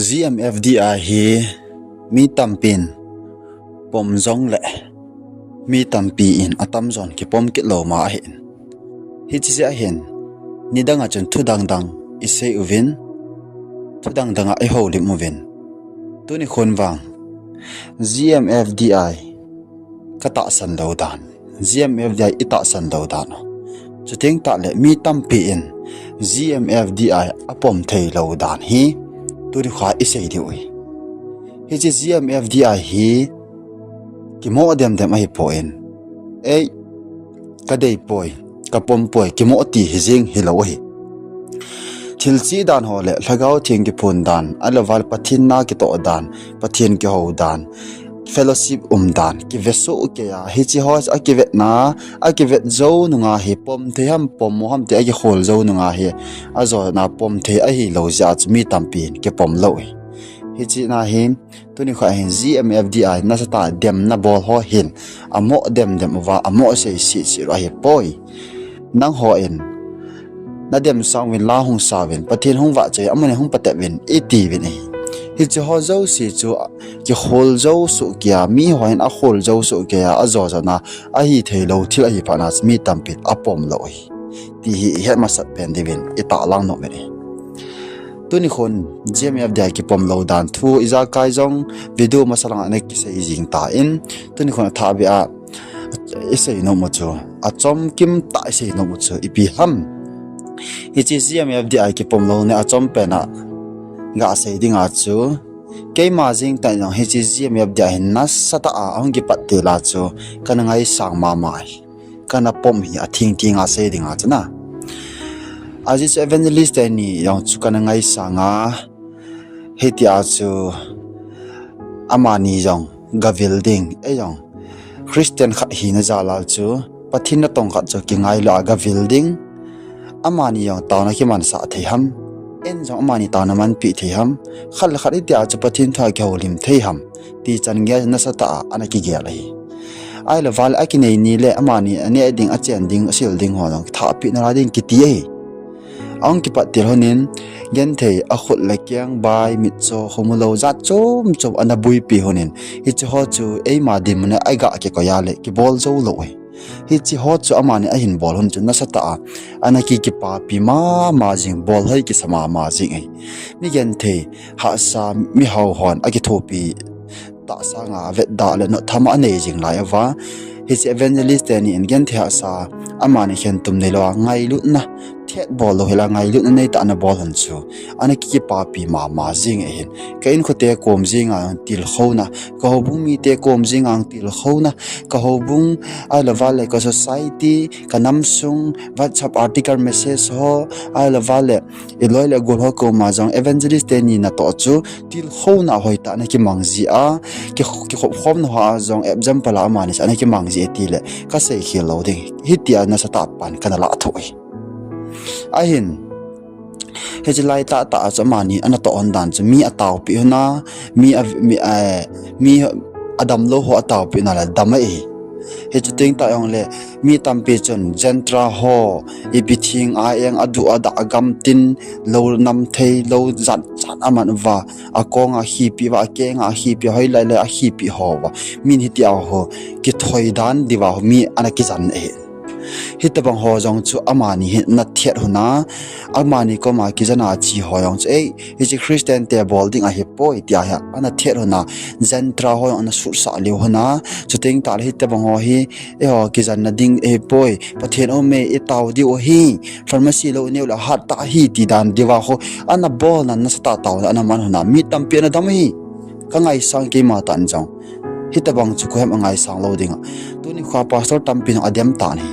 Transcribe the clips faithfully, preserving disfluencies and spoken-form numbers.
GMFDI hi mi tampin pom jongle mi tampi in atamjon kipom kit lou ma ahin. Hiche jeh ahin, nidang a chun thu dangdang isei uvin, thu dangdang a ihoulim uvin. Tuni khun vang, GMFDI katahsan lou dan, GMFDI itahsan lou dan u. Chuteng tahle mi tampi in GMFDI apom thei lou dan hi, tuni kha isei diu ahi. Hiche GMFDI hi kimoh demdem ahipoi. Ei, kadei poi, kapom poi, kimoh ti hijeng hilou ahi. Thil chih dan ho le, Lhagao Theng kiphon dan, ahilouleh Pathen na kitoh dan, Pathen kihou dan, fellowship um dan, kivesoh kei a, hiche ho akivetna, akivet jou nunga hi, pom thei ham, pom mo ham ti akikhol jou nunga hi, ajona pom thei ahilou jeh a chu mi tampin kipom lou ahi. Hiche na hi, tuni kha hin GMFDI nasatah a demna bol ho hin, amoh demdem uva, amoh sei sisi u ahipoi. Nangho in, nadem sanguvin, la hung sauvin, Pathen hung vahchoi, amun in hung patepvin, itiuvin ahi. Hiche ho jouse chu, kikhol jou soh kei a, miho hin akhol jou soh kei a, ajojona, ahithei lou thil ahi phatna chu mi tampin apom lou ahi. Ti hi ihet masat pen diuvin, itahlang nom uvin ahi. Tuni khun, GMFDI kipom lou dan thu, ijakai jong, video masa langa ana kisei jing tan, tuni khun athahbeh a, isei nom u chu, achomkim tah a isei nom u chu, ipi ham. Hiche GMFDI kipom louna achom pen a, gasei dinga chu, keima jeng tah in jong hiche GMFDI hi nasatah a, ahung kipat til a chu, kana ngaisang mama ahi. Kana pom hi athengtheng a sei dinga chu na. Ajeh chu evangelist teni jong chu kana ngaisang a, hitia chu amani jong gavil ding, ei jong Christian khat hina jal a chu, Pathen natong khat chu kingailu a gavil ding. Amani jong taona kimansah thei ham, ei jong amani taona manpeh thei ham, khat le khat hitia chu Pathen thu a kihoulim thei ham, ti chan gei nasatah a ana kigel ahi. Ahilouleh akinei ni le amani aneh ding, achen ding, asil ding ho jong kithahpeh nalai ding kiti ahi. Ahung kipat til lhonin, genthei akhut le keng, bai, mitcho, khomu lou, jat chom chom ana buipi lhonin, hiche ho chu eima dinmun a iga kikoi a le kibol jou lou ahi. Hiche ho chu amani ahin bol lhon chu nasatah a, ana ki kipapi mama jing, bol hoi kisa mama jing ahi. Mi genthei, hahsa, mihao hon akithopi tah sanga vetda le nottham anei jing lai uva. Hiche evangelist teni in genthei hahsa, amani khentum neilou a ngailutna, thet bol lou hel a ngailutna neitah a ana bol lhon chu, ana ki kipapi mama jing ahin. Ka inkote kom jenga tilkhouna, ka houbung mite kom jenga tilkhouna, ka houbung ahilouleh ka society, ka namsung, WhatsApp article message ho, ahilouleh iloi le gol ho koma jong evangelist teni natoh chu tilkhouna hoitah a ana kimang ji a, ki, kikhop khomna hoa jong example a amani chu ana kimang ji e tile kasei khel lou ding. Hitia nasatah a pan kana lah thu ahi. Ahin, hiche lai tahtah a chu amani anatoh lhon dan chu mi ataopeh lhon a, mi a, mi, eh, mi adamlou ho ataopeh na le dam ahi. Hichu teng tah jongle mi tampi chun Gentile ho, ipi theng a eng, aduh adah, agamtin, lou namthei, lou jat jat aman uva, akonga akhipi uva, akenga akhipi, hoilai lai akhipi ho uva, min hitia ho kithoi dan diuva ho mi ana kijen ahi. Hitobang ho jong chu amani hi ana thet lhon a, amani koma kijen a che ho jong chu, ei, hiche Christian te bol ding ahipoi tia hi ana thet lhon a, Gentile ho jong ana sutsah lhon a, chuteng tahle hitobang ho hi eiho kijenna ding ahipoi, Pathen aume, itao diu ahi, pharmacy lou ineo le ahat tah ahi ti dan diuva ho ana bolna nasatah a taona ana man lhon a, mi tampi ana dam ahi. Ka ngaisang keima tah in jong, hitobang chu koiham angaisang lou ding a. Tuni kha pastor tampi jong adem tan ahi.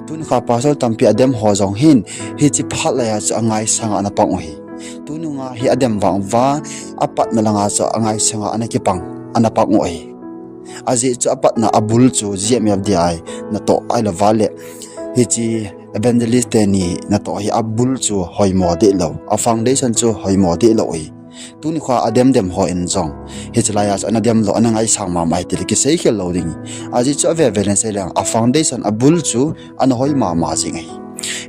Tuni kha pastor tampi adem ho jong hin, hiche phat laiya chu angaisang a ana pang u ahi. Tunung a hi adem vang uva, apatna langa chu angaisang a ana kipang, ana pang u ahi. Ajeh chu apatna abul chu GMFDI natoh ahilouleh hiche evangelist teni natoh hi abul chu hoimo deh lou, a foundation chu hoimo deh lou ahi. Tuni kha adem dem hon jong, hiche laiya chu ana dem lou, ana ngaisang mama ahi tile kisei khel lou ding. Ajeh chu aveve len sei leng a foundation abul chu ana hoi mama jing ahi.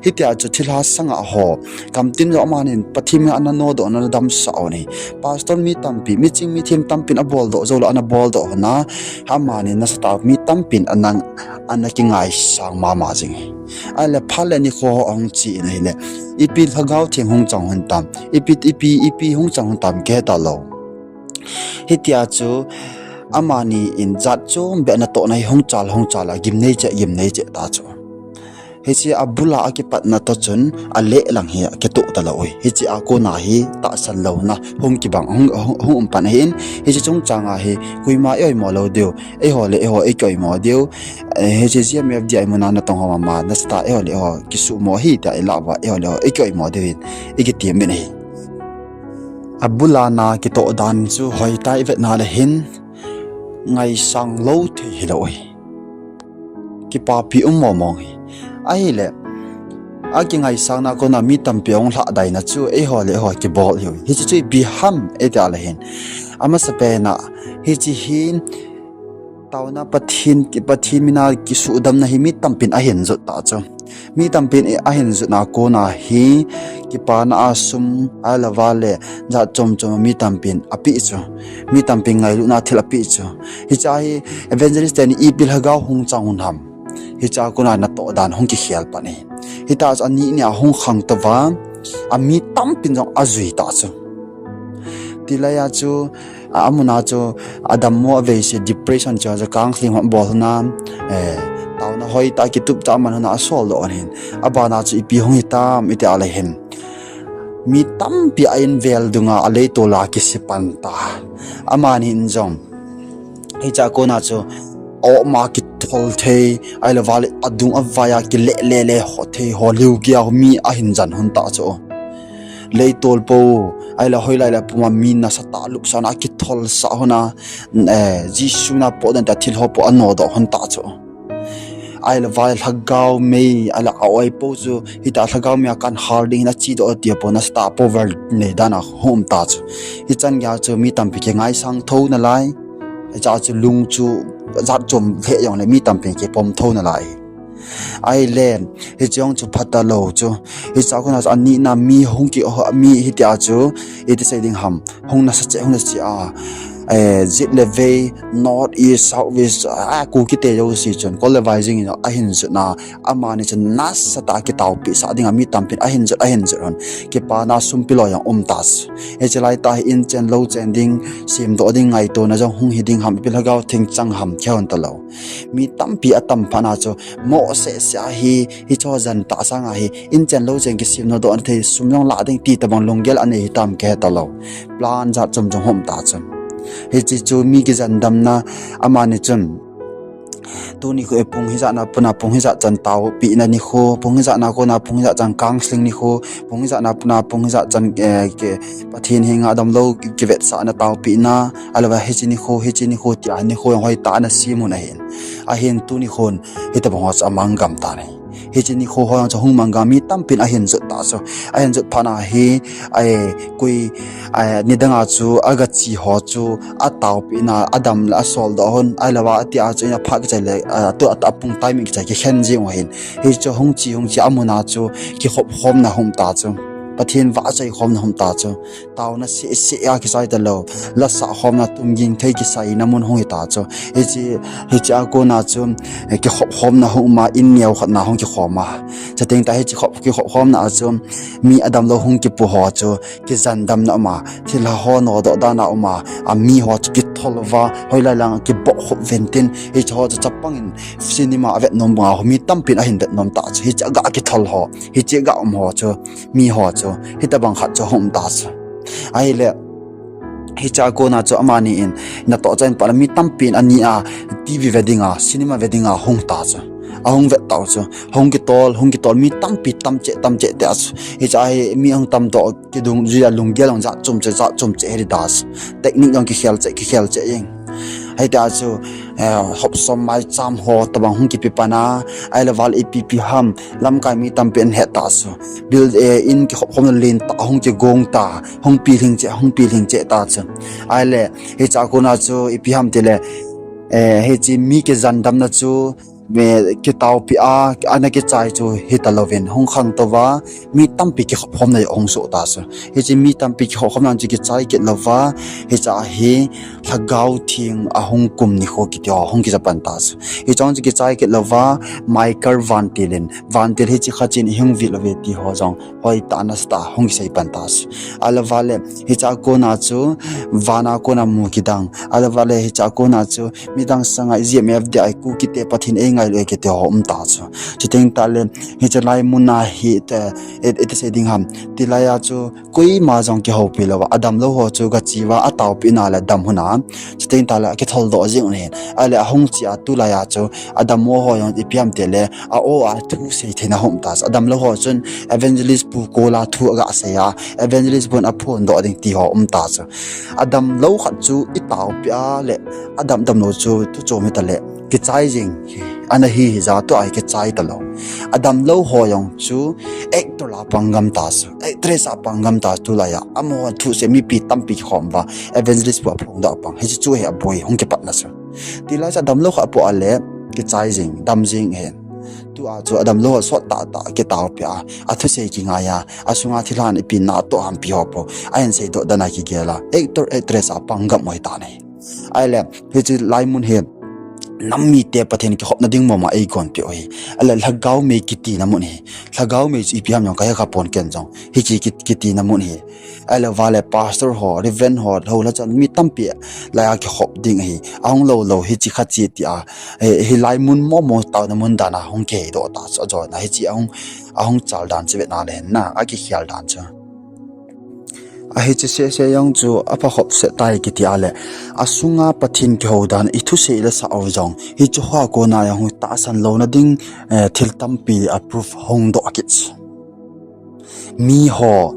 Hitia chu thilha sanga ho, kamtin jong amanin Pathen min a ana nodoh, ana damsah u ahi. Pastor mi tampi, miching mithem tampin aboldoh jou lou, ana boldoh u ahi. Amanin nasatah mi tampin ana, ana kingaisang mama jing ahi. Ahile phat le nikho ho ahung che in ahile, ipi lhagao theng hung chang hon tam, ipi, ipi, ipi hung chang hon tam kihe talou. Hitia chu amani in jat chom beh natohna hi hung chal, hung chal a gimnei cheh, gimnei cheh ta chu. Hiche abul a akipatna toh chun aleh lang hi akitoh talou ahi. Hiche a kona hi tahsan louna hung kibang, hung, hung, hung um pan ahin, hiche chungchang a hi koima eioimo lou diu, eiho le eiho eikioimo diu, eh, hiche GMFDI muna natong ho mama, nasatah eiho le eiho kisuhmo ahi tia ilah uva, eiho le eiho eikioimo diu hin ikiti min ahi. Abul a na kitoh dan chu hoitah ivet na le hin ngaisang lou thei hilou ahi. Kipapi um mong mong ahi. Ahile, akingaisangna kona mi tampi ahung lhahdaina chu eiho le eiho kibol ahiuve. Hiche chu ipi ham iti le hin, amasapen a, hiche hin taona Pathen, Pathen mina kisuhdamna hi mi tampin ahin jot ta chu. Mi tampin ahin jotna kona hi kipana a sum, ahilou vale jat chom chom mi tampin apeh chu. Mi tampin ngailutna thil apeh chu. Hiche a hi evangelist teni ipi lhagao hung chang hon ham, hiche a kona natoh dan hung kikhel pan ahi. Hitia chu ani nia hung khangtou va, ami tampin jong ajui ta chu. Tilai a chu, a, amuna chu adammo aveise depression chu, counselling hon bol hon a, eh, taona hoitah kitup tah man hon a asoldoh ahin. Abana chu ipi hung hitam iti le hin, mi tampi a invel dunga aleitol a kise pan ta. Amanin jong hiche a kona chu oma kithol thei, ahilou vale adung avai a kile le le ho thei ho liu kia mi ahin jen hon ta chu. Leitol pou, ahilou hoilai le puma mi nasatah lupsahna akitholsah hon a, eh, Jesu na potdoh ta thil ho pou anodoh hon ta chu. Ahilou vale lhagao mei, ahilou a-oi pou chu, hitia lhagao mei a kanhal ding hin achedoh tia pou nasatah power nei dan a hung um ta chu. Hichan geiya chu mi tampi kingaisang thou nalai. Hiche a chu lung chu jat chom lheh jongle mi tampi kipom thou nalai. Ahile, hiche jong chu phatah lou chu. Hiche a kona chu anina mi hung ki, mi hitia chu, iti sei ding ham, hung nasa cheh, hung nasa cheh a, eh, jet le vei, north, east, south, west, a, Kukite jouse chun kol le vai jing in ahin jotna, amani chun nasatah a kitaopeh sah dinga mi tampin ahin jot, ahin jot hon. Kipana sum pe lou jong um ta chu. Hiche laitah hi inchen louchen ding, semdoh ding ngaitona jong hung hi ding ham, ipi lhagao theng chang ham kihon talou. Mi tampi atam phat na chu, mo seh seh ahi, hiche ho jen tah sanga hi, inchen louchen kisem nodoh na thei sum jong lah ding ti tobang lunggel anei hitam kihe talou. Plan jat chom chom hung um ta chu. Hiche chu mi kijendamna, amani chun tuni khu, eh, pung hijat na puna pung hijat chan taopehna nikho, pung hijat na kona pung hijat chan counselling nikho, pung hijat na puna pung hijat chan, eh, ke, Pathen henga damlou kivetsahna taopehna, ahilou va hiche nikho, hiche nikho tia nikho jong hoitah a ana sem un ahin. Ahin tuni khun hitobang ho chu amang gam tan ahi. Hiche nikho ho jong chu hung mang gam, mi tampin ahin jot ta chu. Ahin jot phat na hi, ai, koi, ai, nidanga chu agache ho chu ataopehna, adam le asoldoh hon, ahilou va atia chu ina phat kichai le, a, tu, a, apung timing kichai kikhen jeng u ahin. Hichu hung che, hung che, amuna chu kikhopkhomna hung um ta chu. Pathen vahchoi khomna hung um ta chu. Taona seh seh a kisai talou, lasah khomna tumging thei kisaina mun hung hita chu. Hiche, hiche a kona chu, eh, kikhopkhomna hung um a, in neo khat na hung kikhom a. Chuteng tah hiche khop, kikhopkhomna a chu, mi adamlou hung kipu ho chu, kijendamna um a, thilha ho nodoh dan a um a, ami ho chu kithol uva, hoilai lang kibohkhup uvintin, hiche ho chu chapang in cinema avet nom banga ho mi tampin ahin vet nom ta chu, hiche a ga kithol ho, hiche a ga um ho chu, mi ho chu, hitobang khat chu hung um ta chu. Ahile, hiche a kona chu amani in, natoh chan phat le mi tampin ani a, TV ve dinga, cinema ve dinga hung ta chu. Ahung vet tau chu, hung kitol, hung kitol, mi tampi tam cheh, tam cheh tia chu. Hiche a hi mi hung tamdoh kidungjui a lunggel jong jat chom cheh, jat chom cheh hi ding ta chu. Technique jong kikhel cheh, kikhel cheh jeng. Hitia chu, eh, hop som maicham ho tobang hung kipe pan a, ahilou va le ipi ipi ham, lamkai mi tampin ahet ta chu. Build, eh, in kikhopkhomna lentah hung kigong ta, hung pilhing cheh, hung pilhing cheh ta chu. Ahile, hiche a kona chu ipi ham tile, eh, hiche mi kijendamna chu, kitaopi a ana kichai chu hitalouvin hung khangtou va, mi tampi kikhop khomna ahung soh ta chu. Hiche mi tampi kikhop khomna chu kichai kit louva, hiche a hi Lhagao Theng ahung kum nikho kiti ho hung kijapan ta chu. Hiche chu kichai kit louva, Michael vantil in, vantil hiche khat chin ihung vet louve ti ho jong hoitah a nasatah a hung kisei pan ta chu. Ahilouva le hiche a kona chu vana kona mu kidang, ahilouva le hiche a kona chu midang sanga GMFDI Kukite Pathen eingailu e kiti ho um ta chu. Chuteng tah le hiche lai mun a hi iti sei ding ham, tilai a chu koima jong kihoupi louva, adamlou ho chu gache uva, ataopi na le dam hon a, chuteng tah le akitholdoh jing u ahin. Ahile ahung che a tulai a chu adammo ho jong ipi ham tile a-o a thusei theina um ta chu. Adamlou ho chun evangelist pu kol a thu agasei a, evangelist pun aphondoh ding ti ho um ta chu. Adamlou khat chu itaopi a le adamdamlou chu thu chom hitale kichai jing ana hi hija tua hi kichai talou. Adamlou ho jong chu actor a pang gam ta chu, actress a pang gam ta chu tulai a. Amaho thusei mipi tampi kikhom uva, evangelist pu aphongdoh pang. Hiche chu hi aboi hung kipatna chu. Tilai chu adamlou khat apoh a le kichai jing, dam jing ahin. Tua chu adamlou ho sot tahtah kitaopi a, athusei kingai a, asunga thilha ipi natoh hampi ho po ahin seidoh dan a kigel a, actor actress a pang gam u ahitan ahi. Ahile hiche lai mun hi nam mite Pathen kikhopna ding mama eigonpeh u ahi. Ahile Lhagao Mei kitina mun ahi. Lhagao Mei chu ipi ham jong kahe kha pon ken jong, hiche kitina mun ahi. Ahilouva le pastor ho, reverend ho, houlhachan mi tampi lai a kikhop ding ahi. Ahung lou lou hiche khat che tia, hilai mun momo taona mun dan a hung kiheidoh ta chu, ajoina hiche ahung chal dan chu vetna le na akikhel dan chu. Ahiche sese jong chu aphakhop seh tai kiti a le, asunga Pathen kihou dan ithusei le sah u jong hiche hoa kona jong tahsan louna ding thil tampi a proof hungdoh kit chu. Miho,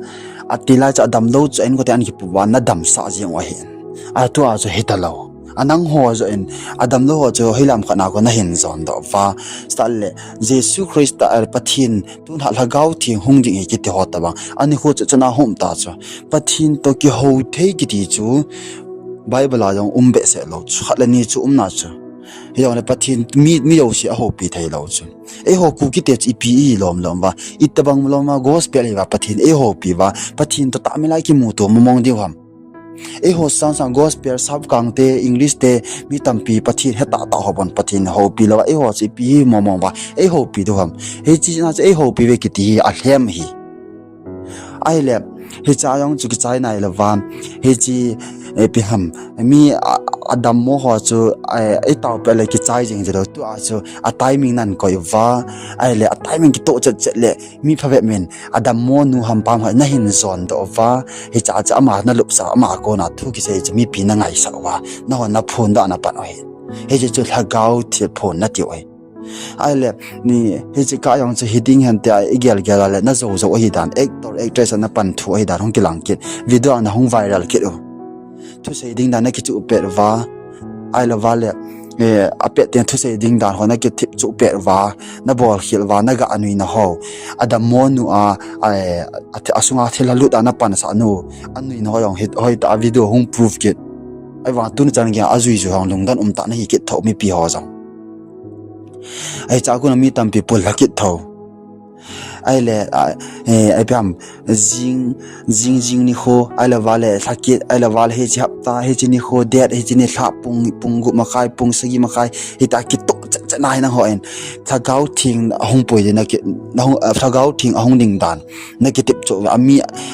atilai chu adamlou chu a-inkote ana kipuiva nadamsah jeng u ahin. Atua chu hitalou. Anangho joh in adamlou ho chu hoilam khat na kon nahin jondoh uva, chutah le Jesu Christa, Pathen tunlhah Lhagao Theng hung ding ahi kiti ho tobang anikho chu chuna hung um ta chu. Pathen toh kihou thei kiti chu Bible a jong um behseh lou chu, khat le ni chu umna chu. Hijongle Pathen mi, mi jouse ahoupi theilou chu. Eiho Kukite chu ipi ilom lom uva, itobang lom a gospel hiuva Pathen eihoupi uva, Pathen toh tahmilai kimuto momong diu ham. Eiho sangsang gospel sapkangte, English te, mi tampi Pathen hetahtah ho bon Pathen houpi louva eiho chu ipi hi momong uva eihoupi diu ham. Hiche na chu eihoupi uve kiti hi alhem ahi. Ahile hiche a jong chu kichai nailouva, hiche ipi ham, mi adammo ho chu itaopeh le kichai jing jilou, tua chu a timing nan koi uva, ahile a timing kitoh chet chet le mi phabep min adammo nu ham pa ham ho nahin jondoh uva, hiche a chu ama nalupsah, ama kona thu kisei chu mipi nangaisah uva, nahon naphondoh napan u ahi. Hiche chu Lhagao Theng phon natiu ahi. Ahile hiche kah jong chu hiding hen tia igel gel a le najou jou ahidan, actor actress a napan thu ahidan hung kilang kit, video a nahung viral kit u. Thusei ding dan nakichuh pet uva, ahilouva le apet teng thusei ding dan ho nakithip chuh pet uva, nabolkhel uva, naga anuina ho, adammo nu a, asunga thilha lut a napansah nu, anuina ho jong hoitah a video hung proof kit. Ahivang tuni chan geiya ajui jui hong lungdon umtah nahi kit thou mipi ho jong. Hiche a kona mi tampi pullha kit thou. Ahile ipi ham, jing, jing jing nikho, ahilouva le lhakit, ahilouva le hiche hapta, hiche nikho, date, hiche nilhah pung, pung gup makhai, pung sagi makhai, hitia kitoh chet chet na hi nangho in Lhagao Theng ahung pui ding, Lhagao Theng ahung ding dan nakitep chu uva,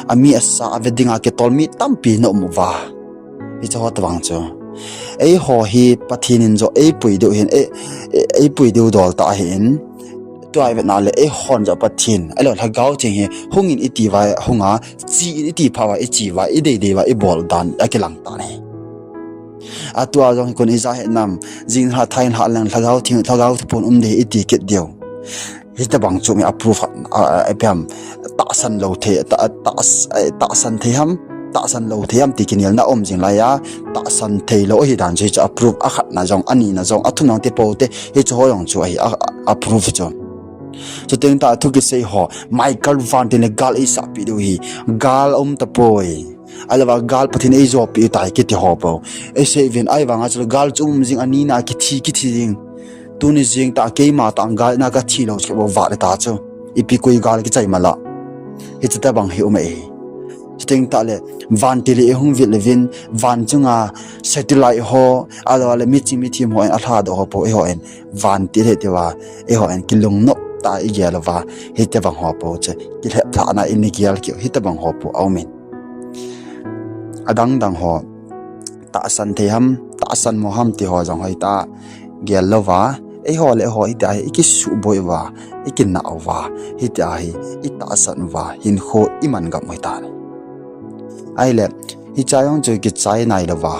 ami asa ave dinga kitol mi tampi na um uva. Hiche ho tobang chu eiho hi Pathen in joh eipui diu hin, eipui diu dol tah ahin, tua ivetna le eihon joh Pathen ahilou Lhagao Theng hi hungin iti uva hunga, che in iti phat uva iche uva, idei dei uva ibol dan akilang tan ahi. Atua jong hi kon ija het nam, jing lha thain lha leng Lhagao Theng, Lhagao Theng pon um dei iti kit diu. Hitobang chu mi a proof, ipi ham, tahsan lou thei, tahsan thei ham, tahsan lou thei ham ti kinelna um jing laiya, tahsan theilou ahidan chu hichu a proof, akhatna jong, anina jong, athumna jong ti pou te, hichu ho jong chu ahi a proof chu. Chuteng tah thu kisei ho, Michael Van tin le gal eisahpeh diu hi, gal aum tapoi. Ahilouva gal Pathen in eijopi tai kiti ho pou. Eisei uvin, ahivanga chule gal chu um jing, anina kithi, kithi jing. Tuni jing tah keima tah gal na kathi lou chu kibol vat le ta chu. Ipi koi gal kichai mala. Hiche tobang hi um e. Chuteng tah le, vantil hi hung vil uvin, van chunga satellite ho, ahilou le miching mithem hon alhadoh ho po, eihon vantil hi tiuva, eihon kilungnop tah a igel uva, hitobang ho po chu, kilhep lhahna in igel kit u, hitobang ho po aumin. Adang dang ho, tahsan thei ham, tahsan mo ham ti ho jong hoitah a gel louva, eiho le eiho hitia hi ikisuhboi uva, ikinah uva, hitia hi itahsan uva, hinkho iman gam u hitan. Ahile, hiche jong chu kichai nailouva,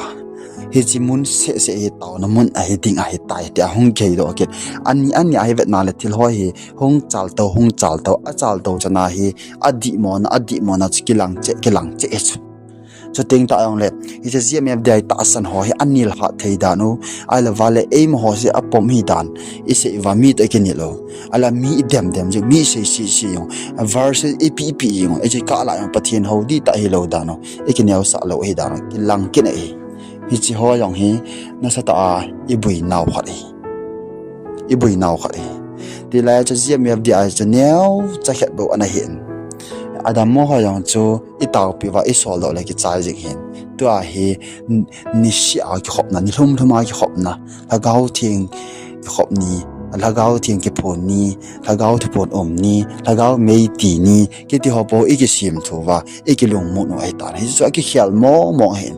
hiche mun seh seh hi taona mun ahi ding ahitai tia hung kiheidoh kit. Ani ani a hi vetna le thil ho hi hung chaltou, hung chaltou, achaltou chana hi adihmona, adihmona chu kilang cheh, kilang cheh chu. Chuteng tah jongle, hiche G M F D I tahsan ho hi anilhah thei dan u, ahilou vale eima ho chu apom hi dan, isei uva mi toh ikinil u. Ahile mi idem dem jing, mi isei sese jing u, verse ipi ipi jing u, hiche kah lah jong Pathen hou dihtah hilou dan u, ikineosah lou hi dan u, kilang kit ahi. Hiche ho jong hi nasatah a iboinau khat ahi. Iboinau khat ahi. Tilai chu G M F D I chu neocha khat bou ana hin. Adammo ho jong chu itaopi uva isoldoh le kichai jing hin. Tua hi n-, niseh a kikhopna, nilhum lhum a kikhopna, Lhagao Theng kikhop ni, Lhagao Theng kiphon ni, Lhagao thuphon um ni, Lhagao mei ti ni, kiti ho po ikisem thu uva, ikilungmon u ahitan. Hichu akikhel mong mong ahin.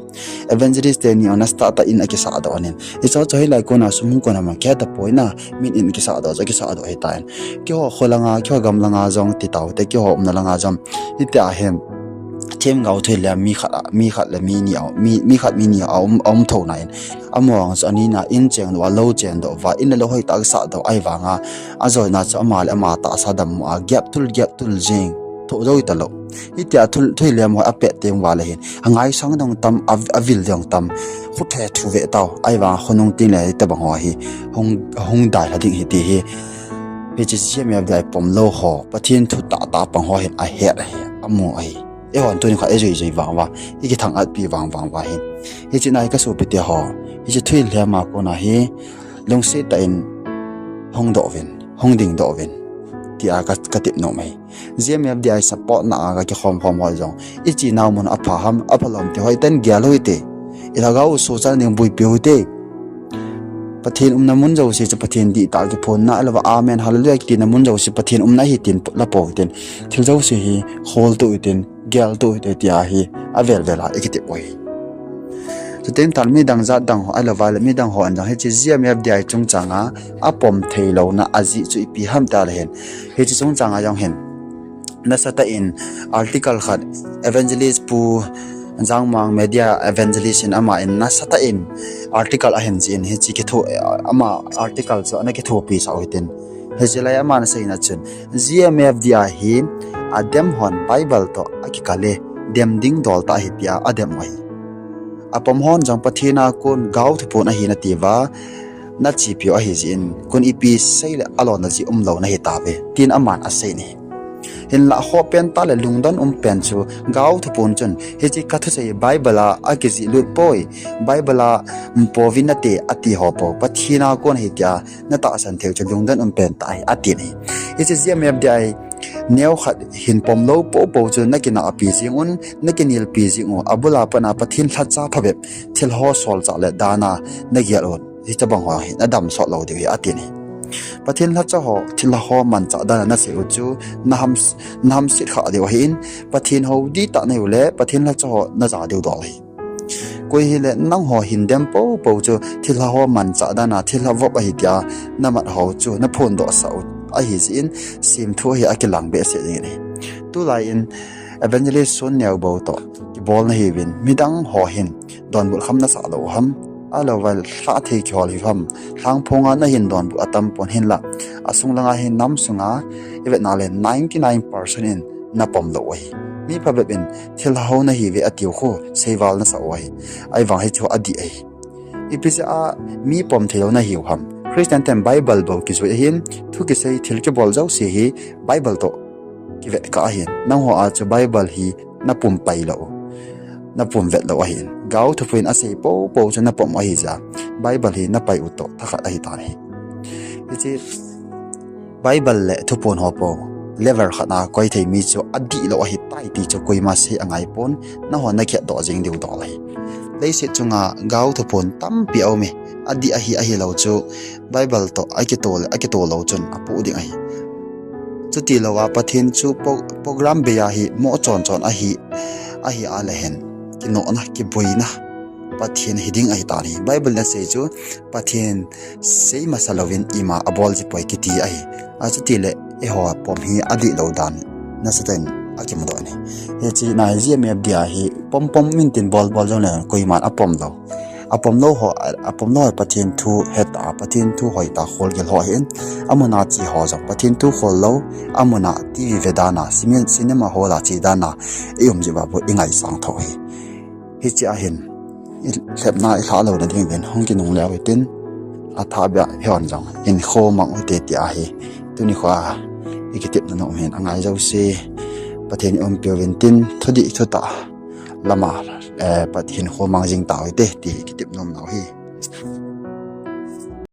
Evangelist teni jong nasatah in akisahdoh ahin. Hichu chu hilai kona sum hung kon ham kihe tapoi na, min in kisahdoh chu akisahdoh ahitan. Keiho kho langa, keiho gam langa jong ti taute, keiho umna langa jong. Hitia hin themgao thilhem mi khat a, mi khat le mi ni a, mi, mi khat mi ni a um, aum thou nan. Amaho jong chu anina in chengdoh uva, lou chengdoh uva, in le lou hoitah a kisahdoh ahivanga, ajoina chu ama le ama tahsa dammo a gap tul, gap tul jing, thoh jou talou. Hitia thil, thilhem ho apet teng uva le hin, angaisang dong tam, a, avil dong tam, khuthe thu ve tau, ahivanga khonung teng le hitobang ho hi hung, hung dailha ding ahi ti hi. Hiche G M F D I pomlou ho, Pathen thu tahtah pang ho hin ahet ahi, amu ahi. Eihon tuni kha ijui jui vang uva, ikithang-atpi vang vang uva hin, hiche na hi kasopite ho, hiche thilhem a kona hi lungset tah in hungdoh uvin, hung dingdoh uvin, tia ka, katep nom ahi. G M F D I support na a kakikhom khom ho jong, ichenau mun apha ham, aphalom ti hoiten gel u hite. Ilhagao u sohchalna ding boipi u hite. Pathen umna mun jouse chu Pathen dihtah a kiphonna, ahilouva Amen, Hallelujah kitina mun jouse Pathen umna ahi tin la pou hitin. Thil jouse hi kholtoh hitin, geltoh hite tia hi avel vel a ikitep u ahi. Chuteng tah le midang jat dang ho, ahilouva le midang hon jong hiche G M F D I chungchang a apom theilouna ajeh chu ipi ham tile hin, hiche chungchang a jong hin nasatah in article khat, Evangelist Pu Jangmang, Media Evangelist in, aman nasatah in article ahin jih in, hiche kitho, ama article chu ana kithopisah u hitin. Hiche lai aman aseina chun, G M F D I hi adem hon Bible toh akikal e, dem ding dol tah ahi tia adem u ahi. Apom hon jong Pathen a kon gao thuphon ahi natiuva nachepiu ahi jeh in, kon ipi seile alonna jeh umlou nahi tauve, tin aman asei in ahi. Hinla khoh pen tah le lungdon um pen chu, gao thuphon chun, hiche kathuchai Bible a akijih lut poi, Bible a umpouvin nate ati ho po, Pathen a kon ahi tia natahsan theiu chu lungdon um pen tah ahi, atin ahi. Hiche G M F D I neokhat hin pomlou poupou chu nakinahpi jing un, nakinelpi jing u, abul a pat a Pathen lhacha phabep, thilha solchah le dan a nagel un, hitobang ho hin adam sot lou diu ahi, atin ahi. Pathen lhacha ho, thilha ho manchah dan a nasei u chu, naham, nahamset khah diu ahin, Pathen hou dihtah nahiu le, Pathen lhacha ho naja diu dol ahi. Koi hile nangho hin dem poupou chu thilha ho manchah dan a thilha vop ahi tia namat hou chu naphondohsah u ahi jeh in, semthu hi akilang behseh jeng in ahi. Tulai in Evangelist Son Neo Bou toh kibol nahiuvin, midang ho hin donbut kham nasah lou u ham, ahilouva lhahthei kihol hiu ham, lhangphong a nahin donbut atam pon, hinla asung langa hin nam sunga ivetna le ninety nine percent in napom lou u ahi. Mi phabep in thilha ho nahiuve atiu khu seival nasah u ahi. Ahivang hichu adih ahi. Ipi jeh a mi pom theilou nahiu ham? Christian ten Bible bou kijui ahin, thu kisei, thil kibol jouse hi Bible toh kivet kah ahin. Nangho a chu Bible hi napum pai lou u, napum vet lou u ahin. Gao thuphon in asei poupou chu napom u ahi jeh a, Bible hi napai u toh thakhat ahitan ahi. Hiche Bible le thuphon ho po level khat a koi thei mi chu adihlou ahitai ti chu koima sei angaipon, nahon nakhetdoh jing diu dol ahi. Leiset chunga gao thuphon tampi aume, adih ahi ahilou chu Bible toh akitoh le akitoh lou chun apoh ding ahi. Chutilouva Pathen chu program bei a hi moh chon chon ahi, ahi a le hin kinohna, kiboina Pathen hiding ahitan ahi. Bible in asei chu Pathen sei masa louvin ima abol jipoi kiti ahi. Achutile eiho pom hi adihlou dan nasatah in akimudoh in ahi. Hiche na hi GMFD a hi pompom min tin bolbol jongle koiman apomlou. Apomlou ho, apomlou ho Pathen thu hetah a, Pathen thu hoitah a kholgil ho ahin, amuna che ho jong Pathen thu khollou, amuna TV ve dan a, cinema hall a che dan a ium jeh uva bou ingaisang tho hi. Hiche ahin ilhepna ilhah louna dingin hung kinungleu hitin, athahbeh a hon jong hinkho mang ute ti ahi. Tunikho a ikitepna nom hin angai jouse Pathen in umpiuvin tin, thudih thutah lama Pathen hinkho mang jing tau hite ti kitep nomnau hi.